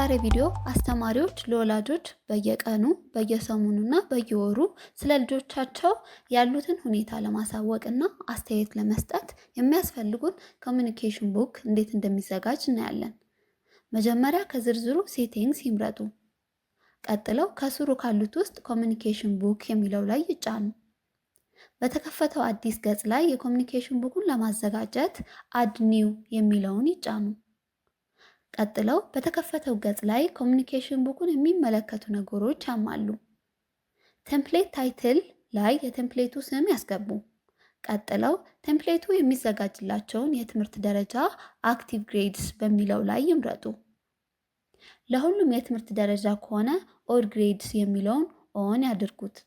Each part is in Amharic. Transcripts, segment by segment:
በዛሬ ቪዲዮ አስተማሪዎች ለወላጆች በየቀኑ፣ በየሰሙኑና በየወሩ ስለ ልጆቻቸው ያሉትን ሁኔታ ለማሳወቅ እና አስተያየት ለመስጠት የሚያስፈልጉን communication book እንዴት እንደሚዘጋጅ እናያለን። መጀመሪያ ከዝርዝሩ settings ይምረጡ። ቀጥለው ከስሩ ካሉት ውስጥ communication book የሚለው ላይ ይጫኑ። በተከፈተው አዲስ ገጽ ላይ የ communication book ኡን ለማዘጋጀት add new የሚለውን ይጫኑ። ቀጥለው በተከፈተው ገጽ ላይ communication book ኡን የሚመለከቱ ነገሮች ያሟሉ። Template title ላይ የ template ኡ ስም ያስገቡ። ቀጥለው template ኡ የሚዘጋጅላቸውን የትምህርት ደረጃ active grades በሚለው ላይ ይምረጡ። ለሁሉም የትምህርት ደረጃ ከሆነ all grades የሚለውን on ያድርጉት።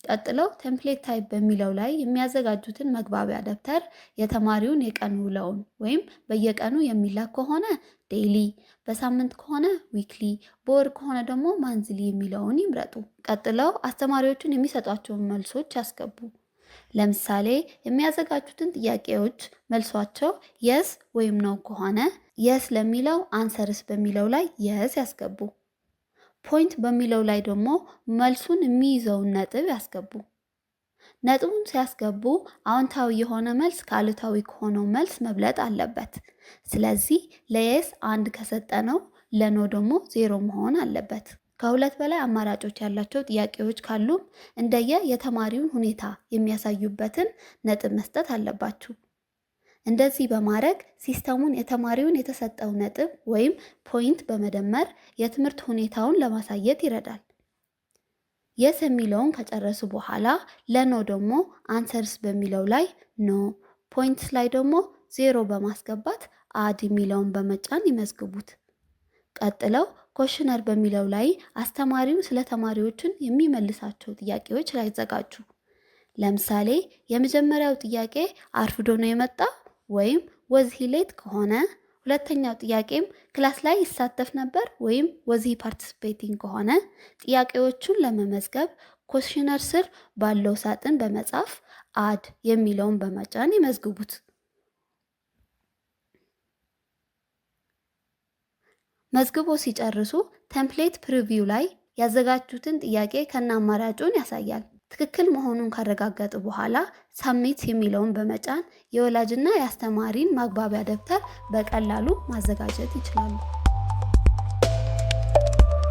ቀጥለው template type በሚለው ላይ የሚያዘጋጁትን መግባቢያ ደብተር የተማሪውን የቀን ውሎውን ወይም በየቀኑ የሚላክ ከሆነ daily፣ በሳምንት ከሆነ weekly፣ በወር ከሆነ ደግሞ monthly የሚለውን ይምረጡ። ቀጥለው አስተማሪዎቹን የሚሰጧቸውን መልሶች ያስገቡ። ለምሳሌ የሚያዘጋጁትን ጥያቄዎች መልሷቸው yes ወይም no ከሆነ yes ለሚለው answers በሚለው ላይ yes ያስገቡ። Point በሚለው ላይ ደግሞ መልሱን የሚይዘውን ነጥብ ያስገቡ። ነጥቡን ሲያስገቡ አዎንታዊ የሆነ መልስ ከአሉታዊ ከሆነው መልስ መብለጥ አለበት። ስለዚህ ለ yes አንድ ከሰጠነው ለ no ደግሞ 0 መሆን አለበት። ከሁለት በላይ አማራጮች ያላቸው ጥያቄዎች ካሉም እንደየ የተማሪውን ሁኔታ የሚያሳዩበትን ነጥብ መስጠት አለባችሁ። እንደዚህ በማድረግ system ኡን የተማሪውን የተሰጠው ነጥብ ወይም point በመደመር የትምህርት ሁኔታውን ለማሳየት ይረዳል። Yes የሚለውን ከጨረሱ በኋላ ለ no ደግሞ answers በሚለው ላይ no፣ points ላይ ደግሞ 0 በማስገባት add የሚለውን በመጫን ይመዝግቡት። ቀጥለው questionnaire በሚለው ላይ አስተማሪው ስለ ተማሪዎችን የሚመልሳቸው ጥያቄዎች ላይ ያዘጋጁ። ለምሳሌ የመጀመሪያው ጥያቄ አርፍዶ ነው የመጣ ወይም was he late ከሆነ፣ ሁለተኛው ጥያቄም class ላይ ይሳተፍ ነበር ወይም was he participating ከሆነ ጥያቄዎቹን ለመመዝገብ questionnaire ስር ባለው ሳጥን በመጻፍ add የሚለውን በመጫን ይመዝግቡት። መዝግቦ ሲጨርሱ template preview ላይ ያዘጋጁትን ጥያቄ ከነ አማራጩን ያሳያል። ትክክል መሆኑን ካረጋገጡ በኋላ submit የሚለውን በመጫን የወላጅና የአስተማሪን ማግባቢያ ደብተር በቀላሉ ማዘጋጀት ይችላሉ።